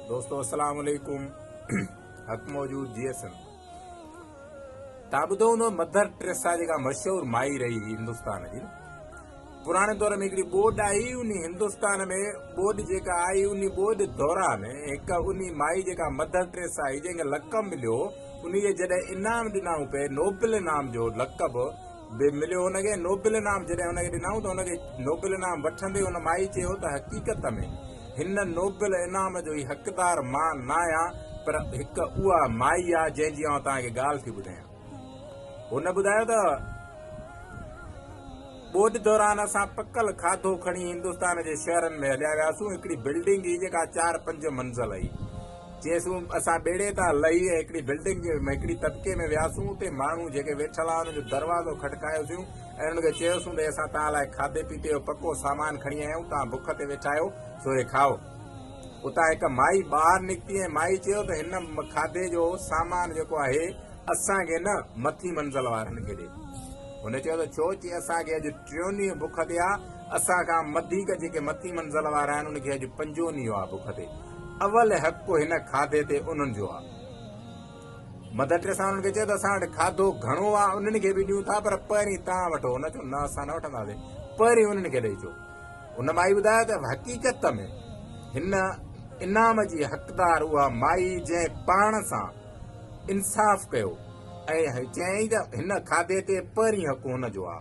دوستو اسلام عليڪم حق موجود جي ايس ايم تان ٻڌو هوندو مدر ٽريسا جيڪا مشهور مائي رهي هئي هندستان جي پراڻي دور ۾ هڪڙي ٻوڏ آئي انهي هندستان ۾ ٻوڏ جيڪا آئي انهي ٻوڏ دوران هڪ انهي مائي جيڪا مدر ٽريسا هئي جنهن کي لقب مليو انهي کي جڏهن انعام ڏنائون پئي نوبل انعام جو لقب به مليو هن کي نوبل انعام جڏهن هن کي ڏنائون ته هن کي نوبل انعام وٺندي هن مائي چيو ته حقيقت ۾ هن نوبل انعام جو هي حقدار مان ناهيان پر هڪ اها مائي آ جنهن جي آئون توهان کي ڳالهه ٿي ٻڌايان. هن ٻڌايو ته ٻوڏ دوران اسان پڪل کاڌو کڻي هندستان جي شهرن ۾ هليا وياسون. هڪڙي بلڊنگ هئي جيڪا چار پنج منزل هئي. چيسون اسان ٻيڙي تان لهي ۽ هڪڙي بلڊنگ جي هڪڙي طبقي ۾ وياسون. اتي ماڻهو جيڪي ويٺل هئا انهن جو دروازو کٽڪايوسيون ۽ انهن کي چيوسون ته اسان توهان لاء کاڌي پيتي جو پڪو سامان کڻي آيا آهيون، توهان بک تي ويٺا آهيو، سو هي کائو. اتان هڪ مائي ٻاهر نڪتي ۽ مائي چيو ته هن کاڌي جو سامان جيڪو آهي اسان کي نه مٿين منزل وارن کي ڏي. هن چيو ته ڇو؟ چي اسان کي اڄ ٽيون ڏينهن بک تي آ، اسان کان وڌيڪ جيڪي مٿين منزل وارا آهن ان کي اڄ پنجون ڏينهن آ بک تي. اول حق هن کاڌي تي انهن جو آ. مدر ٽريسا انهن کي چيو ته اسان وٽ کاڌو گهڻو آ انهن کي به ڏيون ٿا پر پهرين توهان وٺو. هن چيو نه اسان نه وٺنداسين پهرين انهن کي ڏئي اچو. هن مائي ٻڌايو ته حقيقت ۾ هن انعام جي حقدار اها مائي جنهن پاڻ سان انصاف ڪيو ۽ چيائين ته هن کاڌي تي پهرين حق هن جو آ.